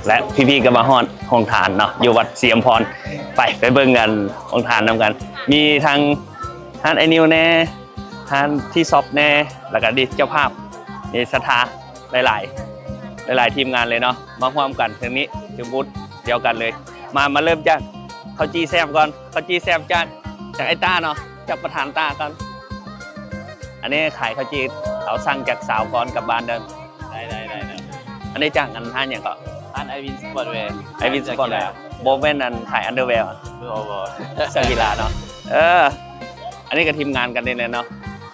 ແລະ ພີ່ໆ ກໍມາຮອດໂຮງທານເນາະ ຢູ່ວັດສີອຳພອນ. ໄປ ໄປເບິ່ງກັນໂຮງທານນຳກັນ. ມີທັງຮ້ານອ້າຍນິວແດ່ ຮ້ານທີ່ຊັອບແດ່ ແລ້ວກໍນີ້ເຈົ້າພາບ ມີສັດທາຫຼາຍໆ ຫຼາຍໆ ທີມງານເລີຍເນາະ ມາຮ່ວມກັນເທື່ອນີ້ ຢູ່ບູດດຽວກັນເລີຍ. ມາ ມາເລີ່ມຈາກເຂົ້າຈີ່ແຊບກ່ອນ. ເຂົ້າຈີ່ແຊບຈາກ ຈາກໄອ້ຕ້າເນາະ ຈາກປະທານຕ້າກ່ອນ. ອັນນີ້ຂາຍເຂົ້າຈີ່ ເອົາສັ່ງຈາກສາວກ່ອນກັບບ້ານເດີ. ໄດ້ ໄດ້ ໄດ້ ໄດ້. ອັນນີ້ຈາກອັນຮ້ານຫຍັງເກາະ? ຮ້ານໄອວິນສະປອດແວ. ໄອວິນສະປອດແວ. ບໍ່ແມ່ນອັນຂາຍອັນເດີແວ ບໍ່ ບໍ່ ເສື້ອກິລາເນາະ. ເອີ ອັນນີ້ກໍທີມງານກັນນີ້ແຫຼະເນາະ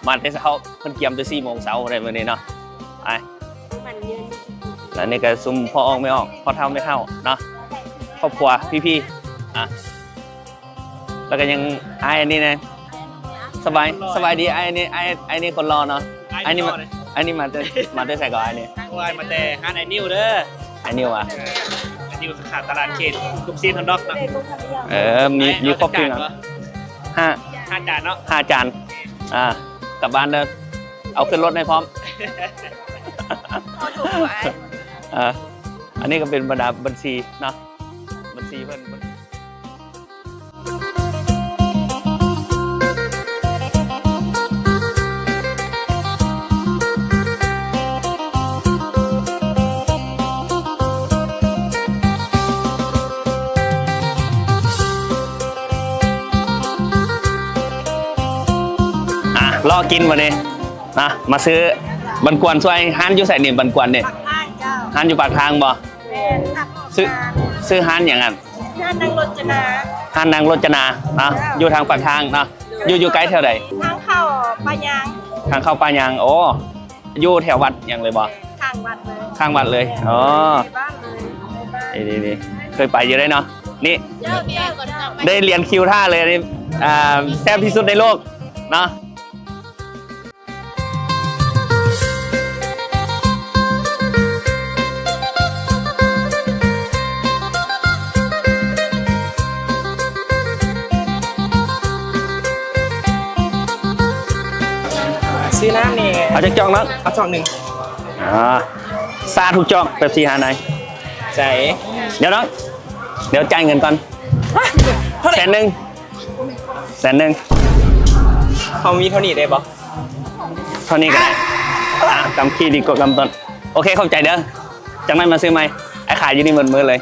ມາແຕ່ເຊົ້າ ເພິ່ນກຽມແຕ່ສີ່ໂມງເຊົ້າໄດ້ມື້ນີ້ເນາະ. ໄປ ແລ້ວນີ້ກໍຊຸມພໍ່ອອກແມ່ອອກ ພໍ່ເຖົ້າແມ່ເຖົ້າເນາະ ຄອບຄົວພີ່ໆ ອ່ະ ແລ້ວກໍຍັງອ້າຍອັນນີ້ນະ. ສະບາຍ ສະບາຍດີອ້າຍນີ້. ອ້າຍ ອ້າຍນີ້ຄົນຫຼໍ່ເນາະ. ອ້າຍນີ້ມາ ອ້າຍນີ້ມາແຕ່ ມາແຕ່ໃສເກາະອ້າຍນີ້? ໂອ້ຍ ມາແຕ່ຮ້ານອ້າຍນິວເດີ. ອ້າຍນິວຫວາ? ເອີ ອ້າຍນິວສາຂາຕະຫຼາດເຂດ ລູກຊີ້ນຮອດດອກເນາະ. ເອີ ມີ ມີຄົບທີມເນາະ. ຫ້າ ຫ້າຈານເນາະ ຫ້າຈານ. ອ່າ ກັບບ້ານເດີ ເອົາຂຶ້ນລົດໃຫ້ພ້ອມ. ເອີ ອັນນີ້ກໍເປັນບັນດາບັນຊີເນາະ ບັນຊີເພິ່ນ. ອ່ະ ລໍກິນບາດນີ້ນະ ມາຊື້ບັນກວນຊ່ວຍ. ຮ້ານຢູ່ໃສນີ້ ບັນກວນນີ້? ປາກທາງເຈົ້າ. ຮ້ານຢູ່ປາກທາງບໍ່? ແມ່ນ. ຊື່ ຊື່ຮ້ານຫຍັງຫັ້ນ? ຮ້ານນາງລົດຈະນາ. ຮ້ານນາງລົດຈະນາເນາະ ເຈົ້າ ຢູ່ທາງປາກທາງເນາະ. ໂດຍ. ຢູ່ ຢູ່ໃກ້ແຖວໃດ? ທາງເຂົ້າປ່າຍາງ. ທາງເຂົ້າປ່າຍາງ. ໂອ້ ຢູ່ແຖວວັດຫຍັງເລີຍບໍ່? ຂ້າງວັດເລີຍ. ຂ້າງວັດເລີຍ. ອໍ ໃກ້ບ້ານເລີຍ. ໃກ້ບ້ານ. ນີ້ໆໆ ເຄີຍໄປຢູ່ເດ້ເນາະ. ນີ້ ເຈົ້າ ເຈົ້າ ໄດ້ລຽນຄິວຖ້າເລີຍນີ້. ອ່າ ແຊບທີ່ສຸດໃນໂລກເນາະ. ຊື້ນ້ຳນີ້ ເອົາຈັກຈອກເນາະ? ເອົາຈອກໜຶ່ງ. ອ່າ ຊາທຸກຈອກ ເປັບຊີຫາໃນ. ໃຈ ດຽວເນາະ ດຽວຈ່າຍເງິນກ່ອນ. ແສນໜຶ່ງ ແສນໜຶ່ງ. ເຮົາມີເທົ່ານີ້ໄດ້ບໍ່? ເທົ່ານີ້ກໍໄດ້. ອ່າ ກຳຂີ້ດີກວ່າກຳຕົ້ນ. ໂອເຄ ຂອບໃຈເດີ. ຈັກໜ້ອຍມາຊື້ໃໝ່. ອ້າຍຂາຍຢູ່ນີ້ໝົດມື້ເລີຍ.